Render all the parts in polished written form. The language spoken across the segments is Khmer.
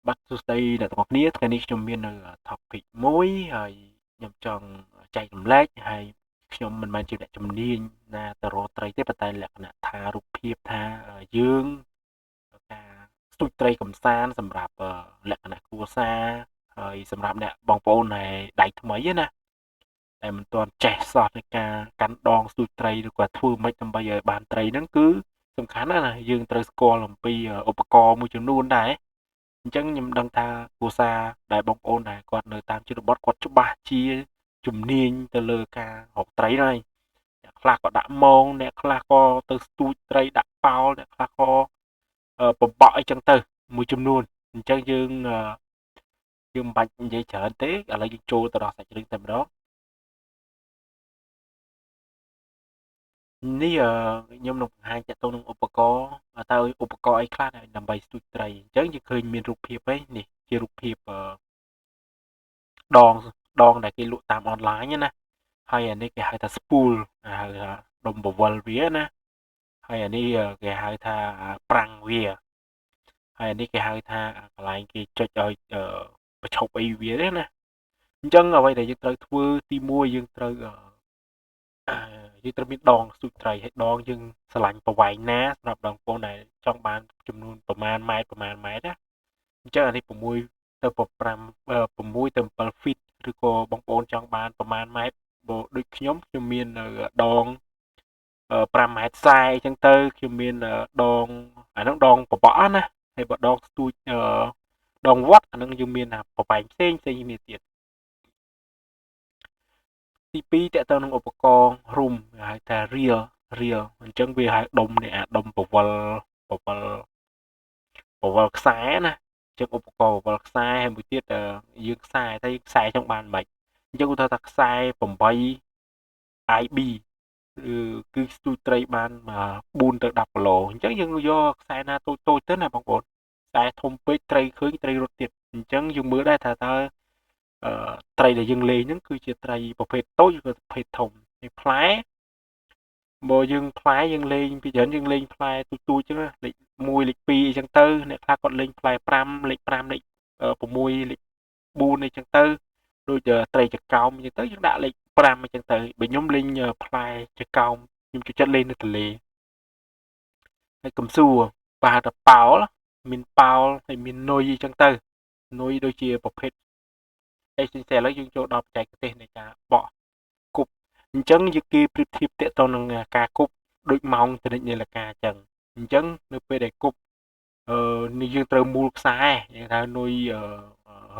បាទសួស្តីអ្នកទាំងអស់គ្នាថ្ងៃនេះខ្ញុំមាននៅ topic មួយហើយខ្ញុំចង់ចែករំលែកហើយខ្ញុំមិនមែនជាអ្នកជំនាញណាទៅរកត្រីទេប៉ុន្តែលក្ខណៈថារូបភាពថាយើងការស្ទូចត្រីកំសាន្តសម្រាប់លក្ខណៈគ្រួសារហើយសម្រាប់អ្នកបងប្អូនដែលដៃថ្មីណាដែលមិនទាន់ចេះសោះในការកាន់ដងស្ទូចត្រីឬក៏ធ្វើម៉េចដើម្បីឲ្យបានត្រីហ្នឹងគឺសំខាន់ណាស់ណាយើងត្រូវស្គាល់អំពីឧបករណ៍មួយចំនួនដែរអញ្ចឹងខ្ញុំដឹងថាគ្រួសារដែលបងប្អូនដែលគាត់នៅតាមជនបទគាត់ច្បាស់ជាជំនាញទៅលើការរកត្រីហើយអ្នកខ្លះក៏ដាក់មងអ្នកខ្លះក៏ទៅស្ទូចត្រីដាក់ប៉ោលអ្នកខ្លះក៏បបក់អីចឹងទៅមួយចំនួនអញ្ចឹងយើងយើងមិនបាច់និយាយច្រើនទេឥឡូវយើងចូលទៅដល់សាច់រឿងតែម្ដងនេះខ្ញុំនឹងបង្ហាញទាក់ទងនឹងឧបករណ៍តើឧបករណ៍អីខ្លះដើម្បីស្ទូចត្រីអញ្ចឹងយើងឃើញមានរូបភាពហ្នឹងនេះជារូបភាពដងដងដែលគេលក់តាមអនឡាញណាហើយអានេះគេហៅថា spool ហៅថាដុំបវលវាណាហើយអានេះគេហៅថាប្រាំងវាហើយអានេះគេហៅថាកន្លែងគេចុចឲ្យប្រឈប់អីវាទេណាអញ្ចឹងអ្វីដែលយើងត្រូវធ្វើទី1យើងត្រូវមានដងស្ទូចត្រីហើយដងយើងស្រឡាញ់ប្រវែងណាសម្រាប់ដងបងដែលចង់បានចំនួនប្រមាណម៉ែត្រប្រមាណម៉ែត្រណាអញ្ចឹងអានេះ6ទៅ5 6ទៅ7 feet ឬក៏បងប្អូនចង់បានប្រមាណម៉ែត្របើដូចខ្ញុំខ្ញុំមាននៅដង5ម៉ែត្រ40អញ្ចឹងទៅខ្ញុំមានដងអាហ្នឹងដងបបក់ណាហើយបើដងស្ទូចដងវត្តអាហ្នឹងយើងមានប្រវែងផ្សេងផ្សេងគ្នាទៀតទី2តើទៅនឹងឧបករណ៍រុំហៅថា reel reel អញ្ចឹងវាហៅដុំនេះអាដុំបវលបវលបវលខ្សែណាអញ្ចឹងឧបករណ៍បវលខ្សែហើយមួយទៀតយើងខ្សែតែខ្សែចង់បានមិនអញ្ចឹងឧទាហរណ៍ថាខ្សែ8 IB គឺស្ទូចត្រីបាន4ទៅ10គីឡូអញ្ចឹងយើងយកខ្សែណាតូចតូចទៅណាបងប្អូនខ្សែធំពេកត្រីឃើញត្រីរត់ទៀតអញ្ចឹងយើងមើលដែរថាតើត្រីដែលយើងលេងហ្នឹងគឺជាត្រីប្រភេទតូចឬក៏ប្រភេទធំហើយផ្លែបើយើងផ្លែយើងលេងពីច្រើនយើងលេងផ្លែទូចទូចចឹងណាលេខ1លេខ2អីចឹងទៅអ្នកខ្លះគាត់លេងផ្លែ5លេខ5លេខ6លេខ4អីចឹងទៅដូចត្រីចកោមអញ្ចឹងទៅយើងដាក់លេខ5អញ្ចឹងទៅបើខ្ញុំលេងផ្លែចកោមខ្ញុំចូលចិត្តលេងនៅទន្លេហើយកំសួរបើហៅថាប៉ោលមានប៉ោលហើយមាននុយអញ្ចឹងទៅនុយដូចជាប្រភេទអីផ្សេងៗឥឡូវយើងចូលដល់បច្ចេកទេសនៃការបក់គប់អញ្ចឹងយើងគេប្រៀបធៀបទាក់ទងនឹងការគប់ដូចម៉ោងតនិចនាឡិកាអញ្ចឹងអញ្ចឹងនៅពេលដែលគប់នេះយើងត្រូវមូលខ្សែយើងថានុយ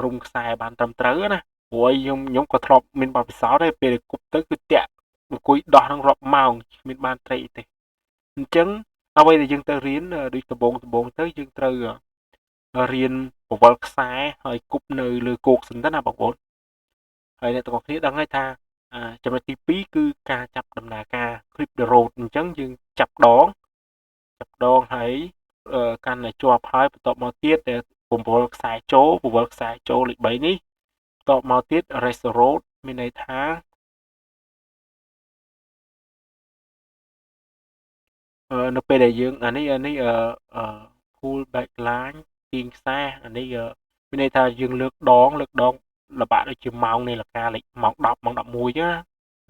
រុំខ្សែបានត្រឹមត្រូវណាព្រោះអីខ្ញុំក៏ធ្លាប់មានបទពិសោធន៍ដែរពេលដែលគប់ទៅគឺតាក់អង្គុយដោះនឹងរាប់ម៉ោងគ្មានបានត្រីអីទេអញ្ចឹងអ្វីដែលយើងទៅរៀនដូចដំបងដំបងទៅយើងត្រូវរៀនបវលខ្សែហើយគប់នៅលើគោកសិនទៅណាបងប្អូនហើយអ្នកទាំងអស់គ្នាដឹងហើយថាចំណុចទី2គឺការចាប់ដំណើរការ grip the road អញ្ចឹងយើងចាប់ដងចាប់ដងហើយកាន់តែជាប់ហើយបន្ទាប់មកទៀតពំវល់ខ្សែចូលពវល់ខ្សែចូលលេខ3នេះបន្ទាប់មកទៀត rest road មានន័យថានៅពេលដែលយើងអានេះអានេះអឺ pull back line ទាញខ្សែអានេះមានន័យថាយើងលើកដងលើកដងលបាក់ដូចជាម៉ោងនៃលកាលេខម៉ោង10ម៉ោង11ចឹងណា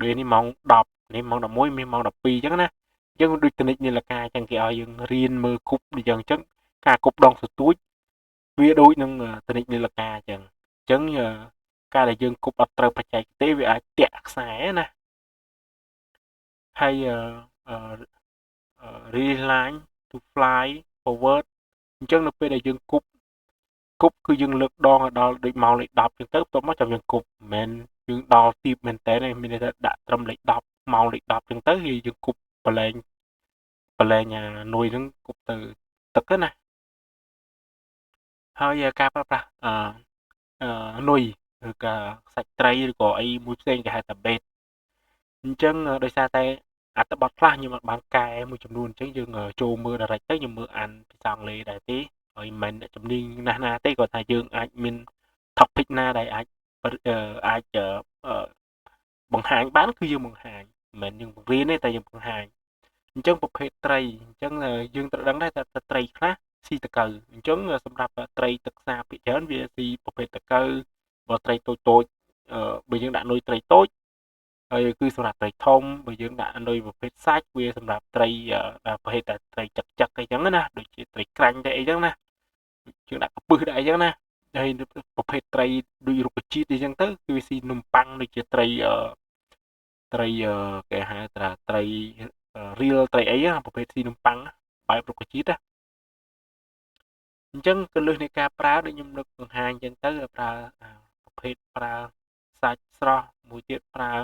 ដូចនេះម៉ោង10នេះម៉ោង11មានម៉ោង12អញ្ចឹងណាអញ្ចឹងដូចតនិចនៃលកាអញ្ចឹងគេឲ្យយើងរៀនមើលគប់អញ្ចឹងអញ្ចឹងការគប់ដងសទួចវាដូចនឹងតនិចនៃលកាអញ្ចឹងអញ្ចឹងការដែលយើងគប់អត់ត្រូវបច្ចេកទេសវាអាចតាក់ខ្សែណាហើយអឺ release line to fly forward អញ្ចឹងនៅពេលដែលយើងគប់គប់គឺយើងលើកដងឲ្យដល់ដូចម៉ោងលេខ10អញ្ចឹងទៅបន្ទាប់មកចាំយើងគប់មិនមែនយើងដល់ទីបមែនតើទេមានន័យថាដាក់ត្រឹមលេខ10ម៉ោងលេខ10អញ្ចឹងទៅយើងគប់ប្រឡែងប្រឡែងអានុយហ្នឹងគប់ទៅទឹកណាហើយការប្រើប្រាស់អឺនុយឬក៏សាច់ត្រីឬក៏អីមួយផ្សេងគេហៅថា bait អញ្ចឹងដោយសារតែអត្ថបទខ្លះខ្ញុំអត់បានកែមួយចំនួនអញ្ចឹងយើងចូលមើល direct ទៅខ្ញុំមើលអានភាសាអង់គ្លេសដែរទេហើយមិនមែនជំនាញណាស់ណាទេគាត់ថាយើងអាចមាន topic ណាដែលអាចអាចបង្ហាញបានគឺយើងបង្ហាញមិនមែនយើងបង្រៀនទេតែយើងបង្ហាញអញ្ចឹងប្រភេទត្រីអញ្ចឹងយើងត្រូវដឹងដែរថាត្រីខ្លះ ស៊ីតកៅអញ្ចឹងសម្រាប់ត្រីទឹកសាបភាគច្រើនវាស៊ីប្រភេទតកៅបើត្រីតូចតូចបើយើងដាក់នុយត្រីតូចហើយគឺសម្រាប់ត្រីធំបើយើងដាក់នុយប្រភេទសាច់វាសម្រាប់ត្រីប្រភេទតែត្រីចឹកចឹកអីចឹងណាដូចជាត្រីក្រាញ់តែអីចឹងណាយើងដាក់កពឹសដាក់អីចឹងណាហើយប្រភេទត្រីដូចរុក្ខជាតិអីចឹងទៅគឺវាស៊ីនំប៉័ងដូចជាត្រីត្រីគេហៅថាត្រីរៀលត្រីអីប្រភេទស៊ីនំប៉័ងបែបរុក្ខជាតិណាអញ្ចឹងកលឹះនៃការប្រើដូចខ្ញុំនឹកបង្ហាញអញ្ចឹងទៅប្រើប្រភេទប្រើសាច់ស្រស់មួយទៀតប្រើ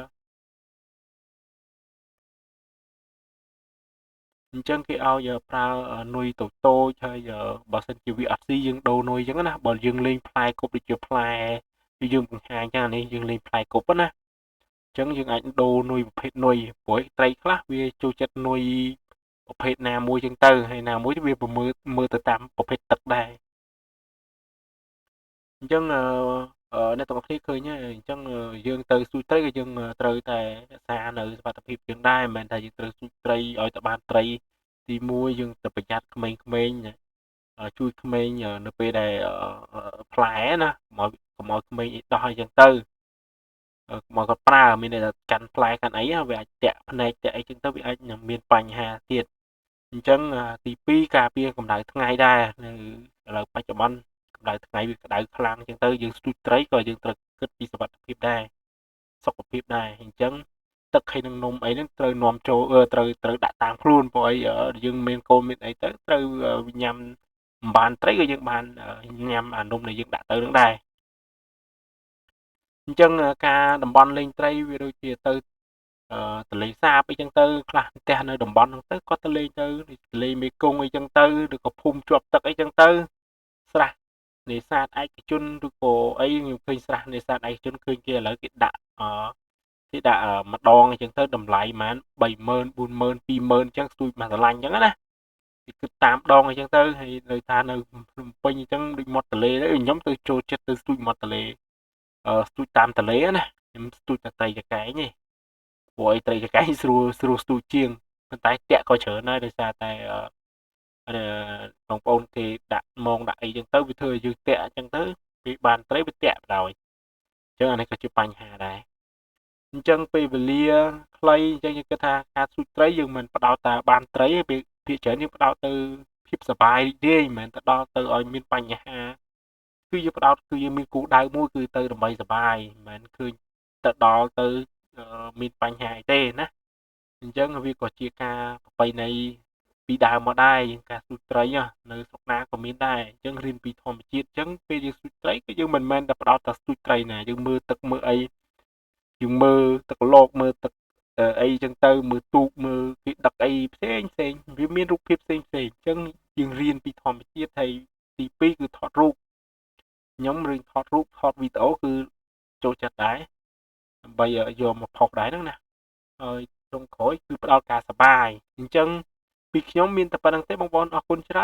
អញ្ចឹងគេឲ្យប្រើនុយតូចតូចហើយបើសិនជាវាអត់ស៊ីយើងដូរនុយអញ្ចឹងណាបើយើងលេងផ្លែគប់ដូចជាផ្លែគឺយើងបង្ហាញចឹងអានេះយើងលេងផ្លែគប់ណាអញ្ចឹងយើងអាចដូរនុយប្រភេទនុយព្រោះត្រីខ្លះវាចូលចិត្តនុយប្រភេទណាមួយចឹងទៅហើយណាមួយវាប្រមើលមើលទៅតាមប្រភេទទឹកដែរអញ្ចឹងអ្នកទាំងអស់គ្នាឃើញហើយអញ្ចឹងយើងទៅស្ទូចត្រីក៏យើងត្រូវតែរក្សានៅសុវត្ថិភាពយើងដែរមិនមែនថាយើងត្រូវស្ទូចត្រីឲ្យតែបានត្រីទី1យើងទៅប្រយ័ត្នក្មេងៗជួយក្មេងនៅពេលដែលផ្លែណាកុំឲ្យក្មេងអីដោះអីចឹងទៅកុំឲ្យគាត់ប្រើមានន័យថាកាន់ផ្លែកាន់អីវាអាចតាក់ភ្នែកតាក់អីចឹងទៅវាអាចនឹងមានបញ្ហាទៀតអញ្ចឹងទី2ការពារកម្ដៅថ្ងៃដែរនៅឥឡូវបច្ចុប្បន្នកម្ដៅថ្ងៃវាក្ដៅខ្លាំងអញ្ចឹងទៅយើងស្ទូចត្រីក៏យើងត្រូវគិតពីសុវត្ថិភាពដែរសុខភាពដែរអញ្ចឹងទឹកហើយនឹងនំអីហ្នឹងត្រូវនាំចូលត្រូវដាក់តាមខ្លួនព្រោះអីយើងមានកូនមានអីទៅត្រូវញ៉ាំមិនបានត្រីក៏យើងបានញ៉ាំអានំដែលយើងដាក់ទៅនឹងដែរអញ្ចឹងការតំបន់លេងត្រីវាដូចជាទៅទន្លេសាបអីចឹងទៅខ្លះផ្ទះនៅតំបន់ហ្នឹងទៅគាត់ទៅលេងទៅទន្លេមេគង្គអីចឹងទៅឬក៏ភូមិជាប់ទឹកអីចឹងទៅស្រះនេសាទឯកជនឬក៏អីខ្ញុំឃើញស្រះនេសាទឯកជនឃើញគេឥឡូវគេដាក់ម្ដងអញ្ចឹងទៅតម្លៃប្រហែល30000 40000 20000អញ្ចឹងស្ទូចមួយស្រឡាញ់អញ្ចឹងណាគេគិតតាមដងអញ្ចឹងទៅហើយនៅថានៅភ្នំពេញអញ្ចឹងដូចមាត់ទន្លេទៅខ្ញុំទៅចូលចិត្តទៅស្ទូចមាត់ទន្លេស្ទូចតាមទន្លេណាខ្ញុំស្ទូចតែត្រីចកែងទេព្រោះអីត្រីចកែងស្រួលស្ទូចជាងប៉ុន្តែតាក់ក៏ច្រើនដែរដោយសារតែបងប្អូនគេដាក់មងដាក់អីចឹងទៅវាធ្វើឲ្យយើងតាក់អញ្ចឹងទៅវាបានត្រីវាតាក់បណ្ដោយអញ្ចឹងអានេះក៏ជាបញ្ហាដែរអញ្ចឹងពេលវេលាខ្លីអញ្ចឹងយើងគិតថាការស្ទូចត្រីយើងមិនផ្ដោតតែបានត្រីទេភាគច្រើនយើងផ្ដោតទៅភាពសប្បាយរីករាយមិនមែនទៅដល់ទៅឲ្យមានបញ្ហាគឺយើងផ្ដោតគឺយើងមានគោលដៅមួយគឺទៅដើម្បីសប្បាយមិនមែនឃើញទៅដល់ទៅមានបញ្ហាអីទេណាអញ្ចឹងវាក៏ជាការប្រពៃណីពីដើមមកដែរយើងការស្ទូចត្រីនៅស្រុកណាក៏មានដែរអញ្ចឹងរៀនពីធម្មជាតិអញ្ចឹងពេលយើងស្ទូចត្រីគឺយើងមិនមែនតែផ្ដោតតែស្ទូចត្រីណាយើងមើលទឹកមើលអីយើងមើលទឹកលោកមើលទឹកអីចឹងទៅមើលទូកមើលគេដឹកអីផ្សេងផ្សេងវាមានរូបភាពផ្សេងផ្សេងអញ្ចឹងយើងរៀនពីធម្មជាតិហើយទី2គឺថតរូបខ្ញុំរឿងថតរូបថតវីដេអូគឺចូលចិត្តដែរដើម្បីយកមកផុសដែរហ្នឹងណាហើយចុងក្រោយគឺផ្ដល់ការសប្បាយអញ្ចឹងពីខ្ញុំមានតែប៉ុណ្្នឹងទេបងប្អូនអរគុណច្រើន។